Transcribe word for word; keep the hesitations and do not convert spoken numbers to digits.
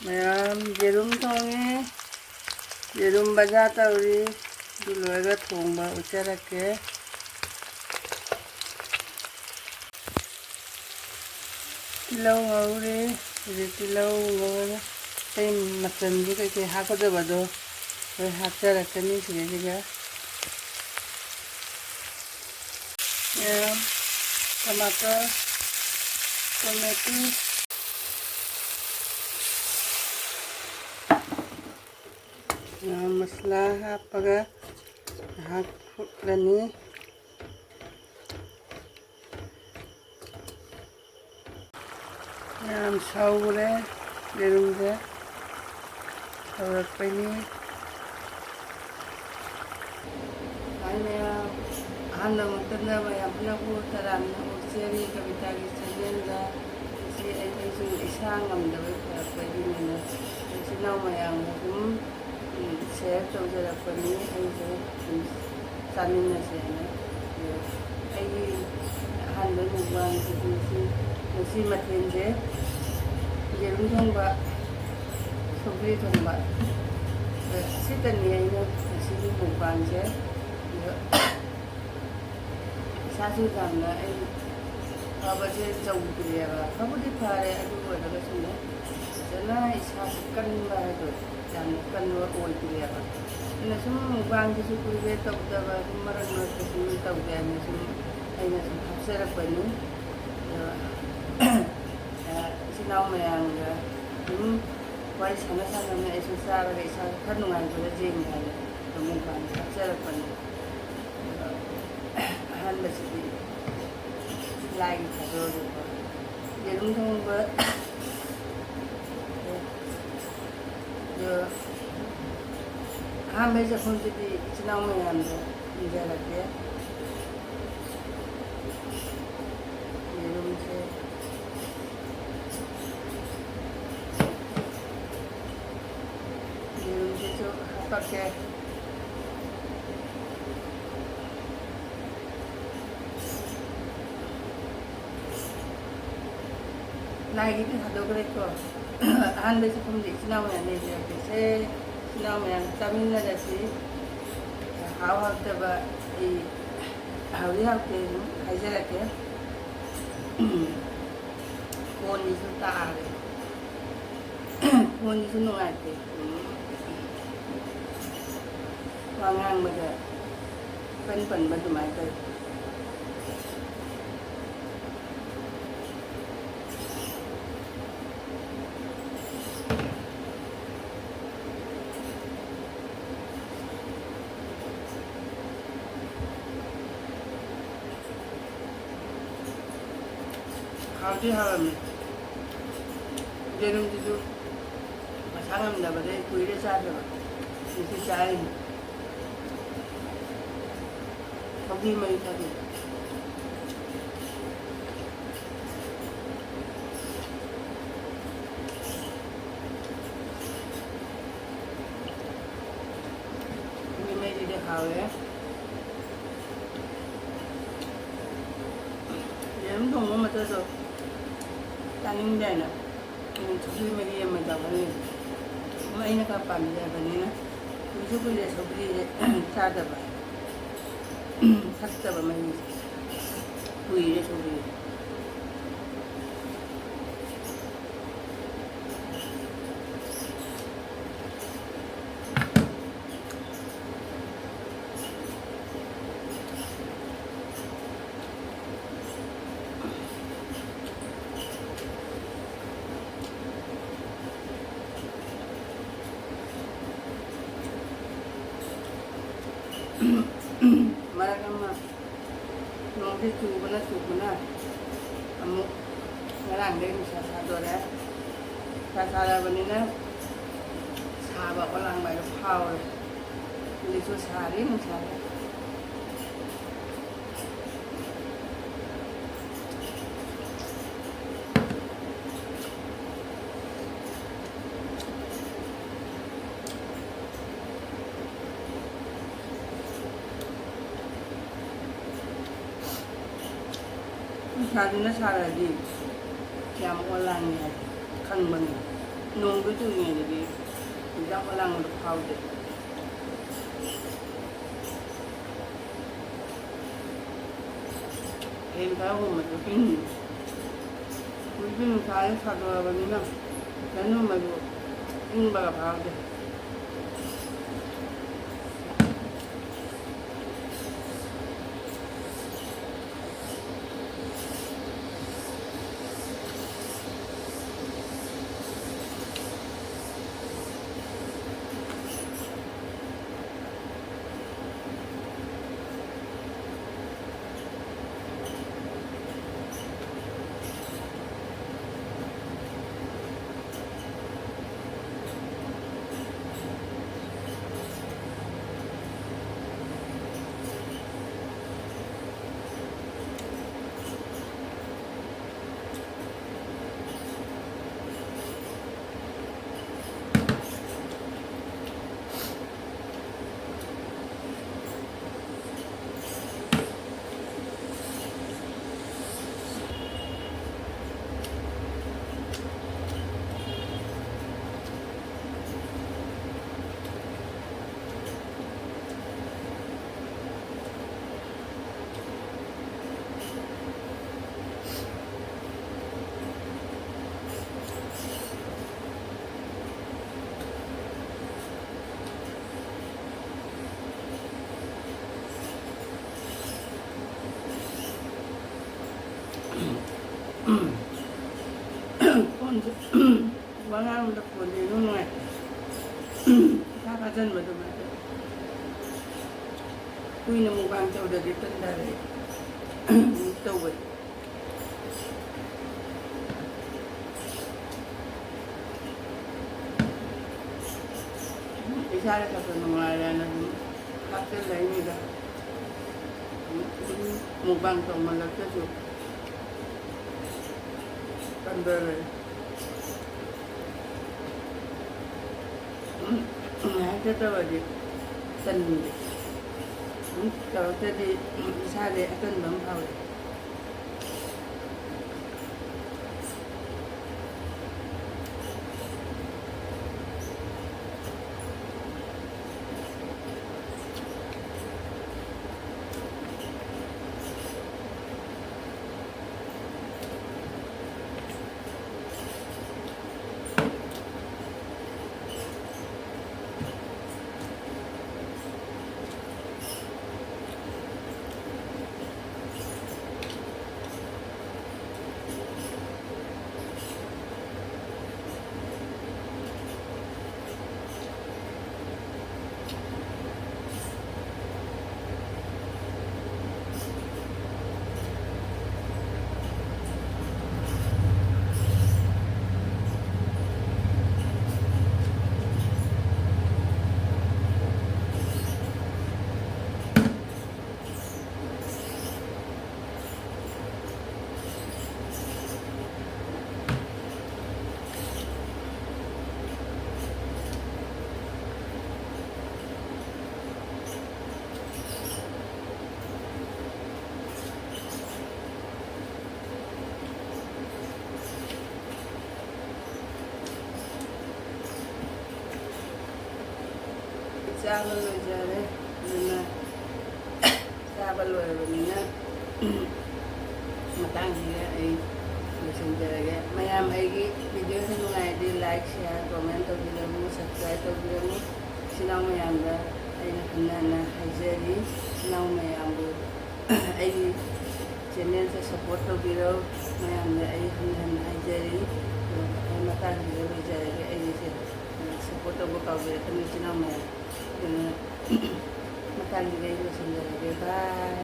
ꯃꯌꯥꯝ ꯌꯦꯔꯨꯝ ꯊꯣꯡꯉꯦ꯫ ꯌꯦꯔꯨꯝ ꯕꯖꯥ ꯇꯧꯔꯤ꯫ ꯑꯗꯨ ꯂꯣꯏꯔꯒ ꯊꯣꯡꯕ ꯎꯠꯆꯔꯛꯀꯦ꯫ ꯇꯤꯜꯍꯧ ꯉꯧꯔꯦ꯫ ꯍꯧꯖꯤꯛ ꯇꯤꯜꯍꯧ ꯉꯧꯔꯒ ꯑꯇꯩ ꯃꯆꯜꯁꯨ ꯀꯩꯀꯩ ꯍꯥꯞꯀꯗꯕꯗꯣ ꯂꯣꯏ ꯍꯥꯞꯆꯔꯛꯀꯅꯤ ꯁꯤꯗꯩꯁꯤꯗ꯫ ꯃꯌꯥꯝ ꯇꯃꯥꯇꯔ, ꯇꯣꯃꯦꯇꯣ, ꯃꯌꯥꯝ ꯃꯁꯂꯥ ꯍꯥꯞꯄꯒ ꯉꯥꯏꯍꯥꯛ ꯐꯨꯠꯂꯅꯤ꯫ ꯌꯥꯝ ꯁꯧꯔꯦ ꯌꯦꯔꯨꯝꯁꯦ꯫ ꯁꯧꯔꯛꯄꯩꯅꯤ꯫ ꯍꯥꯏ ꯃꯌꯥꯝ, ꯑꯍꯥꯟꯕꯃꯛꯇꯗ ꯃꯌꯥꯝ ꯄꯨꯝꯅꯃꯛꯄꯨ ꯇꯔꯥꯝꯅ ꯑꯣꯛꯆꯔꯤ ꯀꯕꯤꯇꯥꯒꯤ ꯆꯦꯅꯦꯜꯗ꯫ ꯉꯁꯤ ꯑꯩ, ꯑꯩꯁꯨ ꯏꯁꯥ ꯉꯝꯗꯕ ꯐꯔꯛꯄꯒꯤꯅꯤꯅ ꯏꯆꯤꯟ ꯏꯅꯥꯎ ꯃꯌꯥꯝꯒ ꯑꯗꯨꯝ ꯁꯤꯌꯔ ꯇꯧꯖꯔꯛꯄꯅꯤ꯫ ꯑꯩꯁꯨ ꯁꯨꯝ ꯆꯥꯃꯤꯟꯅꯁꯦꯅ꯫ ꯑꯗꯣ ꯑꯩꯒꯤ ꯑꯍꯥꯟꯕ ꯃꯨꯛꯕꯥꯡꯁꯤꯗꯤ ꯉꯁꯤ, ꯉꯁꯤ ꯃꯊꯦꯜꯁꯦ ꯌꯦꯔꯨꯝ ꯊꯣꯡꯕ, ꯁꯧꯒ꯭ꯔꯤ ꯊꯣꯡꯕ, ꯑꯗ ꯑꯁꯤꯇꯅꯤ ꯑꯩꯅ ꯉꯁꯤꯒꯤ ꯃꯨꯛꯕꯥꯡꯁꯦ꯫ ꯑꯗꯣ ꯏꯁꯥꯁꯨ ꯌꯥꯝꯅ ꯑꯩ ꯐꯕꯁꯦ ꯇꯧꯗ꯭ꯔꯤꯑꯕ꯫ ꯐꯕꯨꯗꯤ ꯐꯔꯦ, ꯑꯗꯨ ꯑꯣꯏꯔꯒꯁꯨꯅꯦ, ꯐꯖꯅ ꯏꯁꯥꯁꯦ ꯀꯟꯕ ꯍꯥꯏꯗꯣ ꯌꯥꯝꯅ ꯀꯟꯕ ꯑꯣꯏꯗ꯭ꯔꯤꯑꯕ꯫ ꯑꯩꯅ ꯁꯨꯝ ꯃꯨꯛꯕꯥꯡꯁꯤꯁꯨ ꯀꯨꯏꯔꯦ ꯇꯧꯗꯕ, ꯑꯗꯨꯝ ꯃꯔꯛ ꯃꯔꯛꯇ ꯁꯨꯝ ꯇꯧꯒꯦ ꯍꯥꯏꯅ ꯁꯨꯝ ꯑꯩꯅ ꯁꯨꯝ ꯍꯥꯞꯆꯔꯛꯄꯅꯤ꯫ ꯑꯗꯣ, ꯏꯆꯤꯟ ꯏꯅꯥꯎ ꯃꯌꯥꯝꯒ ꯑꯗꯨꯝ ꯋꯥꯔꯤ ꯁꯥꯟꯅ ꯁꯥꯟꯅꯅ ꯑꯩꯁꯨ ꯆꯥꯔꯒ ꯏꯁꯥꯁꯦ ꯈꯔ ꯅꯨꯡꯉꯥꯏꯕꯗ ꯌꯦꯡꯒꯦ ꯍꯥꯏꯅ ꯑꯗꯨꯝ ꯃꯨꯛꯕꯥꯡ ꯍꯥꯞꯆꯔꯛꯄꯅꯤ꯫ ꯑꯗꯣ ꯑꯍꯥꯟꯕꯁꯤꯗꯤ ꯂꯥꯏꯒꯤ ꯊꯥꯗꯣꯛꯑꯒꯀꯣ, ꯌꯦꯔꯨꯝ ꯊꯣꯡꯕ꯫ ꯑꯗꯣ ꯑꯍꯥꯟꯕꯒꯤ ꯆꯥꯛꯈꯨꯝꯁꯤꯗꯤ ꯏꯆꯤꯟ ꯏꯅꯥꯎ ꯃꯌꯥꯝꯗ ꯏꯟꯖꯔꯛꯀꯦ꯫ ꯌꯦꯔꯨꯝꯁꯦ, ꯌꯦꯔꯨꯝꯁꯤꯁꯨ ꯍꯥꯞꯄꯛꯀꯦ꯫ ꯂꯥꯏꯒꯤꯗꯤ ꯊꯥꯗꯣꯛꯈ꯭ꯔꯦꯀꯣ꯫ ꯑꯍꯥꯟꯕ ꯆꯥꯛꯈꯨꯝꯁꯦ ꯏꯆꯤꯟ ꯏꯅꯥꯎ ꯃꯌꯥꯝ ꯂꯩꯖꯔꯛꯀꯦꯁꯦ꯫ ꯏꯆꯤꯟ ꯏꯅꯥꯎ ꯃꯌꯥꯝ ꯆꯥꯃꯤꯟꯅꯔꯁꯤ꯫ ꯍꯥꯎ ꯍꯥꯎꯇꯕ ꯑꯩ ꯍꯥꯎꯏ ꯍꯥꯎꯇꯦ ꯑꯗꯨꯝ ꯍꯥꯏꯖꯔꯛꯀꯦ꯫ ꯐꯣꯟꯁꯤꯁꯨ ꯇꯥꯔꯦ꯫ ꯐꯣꯟꯁꯤꯁꯨ ꯅꯨꯡꯉꯥꯏꯇꯦ꯫ ꯋꯥ ꯉꯥꯡꯕꯗ ꯄꯟ ꯄꯟꯕ ꯑꯗꯨꯃꯥꯏꯅ ꯇꯧꯏ꯫ ꯍꯥꯎꯗꯤ ꯍꯥꯎꯔꯝꯃꯦ꯫ ꯌꯦꯔꯨꯝꯁꯤꯁꯨ ꯃꯁꯥ ꯉꯝꯗꯕꯗꯩ ꯀꯨꯏꯔꯦ ꯆꯥꯗꯕ꯫ ꯉꯁꯤ ꯆꯥꯔꯤꯅꯤ꯫ ꯁꯧꯒ꯭ꯔꯤ ꯃꯍꯤ ꯊꯛꯏ꯫ ꯁꯧꯒ꯭ꯔꯤ ꯃꯍꯤꯁꯤꯗꯤ ꯍꯥꯎꯋꯦ꯫ ꯌꯦꯔꯨꯝ ꯊꯣꯡꯕ ꯃꯆꯜꯗꯣ ꯆꯥꯅꯤꯡꯗꯦꯅ꯫ ꯎꯝ, ꯁꯧꯒ꯭ꯔꯤ ꯃꯍꯤ ꯑꯃ ꯇꯧꯔꯅꯤ꯫ ꯑꯗꯨꯝ ꯑꯩꯅ ꯈꯔ ꯄꯥꯝꯖꯕꯅꯤꯅ꯫ ꯀꯨꯏꯁꯨ ꯀꯨꯏꯔꯦ ꯁꯧꯒ꯭ꯔꯤꯁꯦ ꯆꯥꯗꯕ꯫ ꯊꯛꯇꯕ ꯃꯍꯤꯁꯦ꯫ ꯀꯨꯏꯔꯦ ꯁꯧꯒ꯭ꯔꯤ꯫ ꯃꯔꯛ ꯑꯃ ꯅꯣꯡꯁꯦ ꯆꯨꯕꯅ ꯆꯨꯕꯅ ꯑꯃꯨꯛ ꯉꯔꯥꯡꯗꯒꯤ ꯅꯨꯡꯁꯥ ꯁꯥꯗꯣꯔꯦ꯫ ꯅꯨꯡꯁꯥ ꯁꯥꯔꯕꯅꯤꯅ ꯁꯥꯕ ꯑꯣꯂꯥꯡꯕ ꯍꯥꯏꯗꯣ ꯐꯥꯎꯔꯦ꯫ ꯍꯧꯖꯤꯛꯁꯨ ꯁꯥꯔꯤ ꯅꯨꯡꯁꯥꯁꯦ꯫ ꯅꯨꯡꯁꯥꯁꯤꯅ ꯁꯥꯔꯗꯤ ꯌꯥꯝ ꯑꯣꯟꯂꯥꯡꯉꯦ ꯍꯥꯏ ꯈꯪꯕꯅꯤ꯫ ꯅꯣꯡꯗꯣ ꯆꯨꯔꯤꯉꯩꯗꯗꯤ ꯆꯥꯛ ꯈꯣꯂꯥꯡꯕꯗꯣ ꯐꯥꯎꯗꯦ꯫ ꯐꯦꯟ ꯈꯔ ꯍꯨꯝꯕꯗꯣ ꯏꯪꯉꯤ꯫ ꯍꯧꯖꯤꯛꯇꯤ ꯅꯨꯡꯁꯥꯁꯦ ꯁꯥꯗꯣꯔꯛꯑꯕꯅꯤꯅ ꯐꯦꯟ ꯍꯨꯝꯕꯗꯣ ꯏꯪꯕꯒ ꯐꯥꯎꯗꯦ꯫ ꯐꯣꯟꯁꯦ ꯋꯥ ꯉꯥꯡꯕꯗ ꯐꯣꯟꯁꯦ ꯏꯅꯨꯡ ꯅꯨꯡꯉꯥꯏꯇꯦ꯫ ꯏꯁꯥ ꯐꯥꯖꯤꯟꯕꯗꯨꯃꯥꯏꯅ ꯀꯨꯏꯅ ꯃꯨꯛꯕꯥꯡ ꯇꯧꯗ꯭ꯔꯗꯤ ꯇꯟꯊꯔꯦ꯫ ꯇꯧꯕ꯫ ꯏꯁꯥꯗ ꯈꯔ ꯈꯔ ꯅꯨꯡꯉꯥꯏꯔꯦꯅ ꯑꯗꯨꯝ ꯍꯥꯞꯆꯤꯜꯂꯛꯏꯅꯤꯗ꯫ ꯑꯗꯨꯝ ꯃꯨꯛꯕꯥꯡ ꯇꯧꯃꯜꯂꯛꯇꯁꯨ ꯇꯟꯗꯔꯦ꯫ ꯎꯝ, ꯉꯥꯏꯍꯥꯛꯇ ꯇꯧꯔꯗꯤ ꯇꯟꯗꯦ꯫ ꯎꯝ, ꯇꯧꯔꯛꯇ꯭ꯔꯗꯤ ꯏꯁꯥꯗ ꯑꯇꯟꯕ ꯑꯃ ꯐꯥꯎꯏ꯫ ꯆꯥꯕ ꯂꯣꯏꯖꯔꯦ꯫ ꯑꯗꯨꯅ ꯆꯥꯕ ꯂꯣꯏꯔꯕꯅꯤꯅ ꯃꯇꯥꯡꯁꯤꯗ ꯑꯩ ꯂꯣꯏꯁꯤꯟꯖꯔꯒꯦ꯫ ꯃꯌꯥꯝ ꯑꯩꯒꯤ videoꯁꯤ ꯅꯨꯡꯉꯥꯏꯔꯗꯤ like, share, comment ꯇꯧꯕꯤꯔꯝꯃꯨ, subscribe ꯇꯧꯕꯤꯔꯝꯃꯨ꯫ ꯏꯆꯤꯟ ꯏꯅꯥꯎ ꯃꯌꯥꯝꯗ ꯑꯩꯅ ꯍꯟꯅ ꯍꯟꯅ ꯍꯥꯏꯖꯔꯤ, ꯏꯆꯤꯟ ꯏꯅꯥꯎ ꯃꯌꯥꯝꯕꯨ ꯑꯩꯒꯤ channelꯁꯦ support ꯇꯧꯕꯤꯔꯣ꯫ ꯃꯌꯥꯝꯗ ꯑꯩ ꯍꯟꯅ ꯍꯟꯅ ꯍꯥꯏꯖꯔꯤ꯫ ꯑꯗꯣ ꯑꯩ ꯃꯇꯥꯡꯁꯤꯗ ꯂꯣꯏꯖꯔꯒꯦ꯫ ꯑꯩꯒꯤꯁꯦ support ꯇꯧꯕ ꯀꯥꯎꯕꯤꯔꯛꯀꯅꯨ, ꯏꯆꯤꯟ ꯏꯅꯥꯎ ꯃꯌꯥꯝ꯫ ꯑꯗꯨꯅ ꯃꯇꯥꯡꯁꯤꯗ ꯑꯩ ꯂꯣꯏꯁꯤꯟꯖꯔꯒꯦ꯫ Bye꯫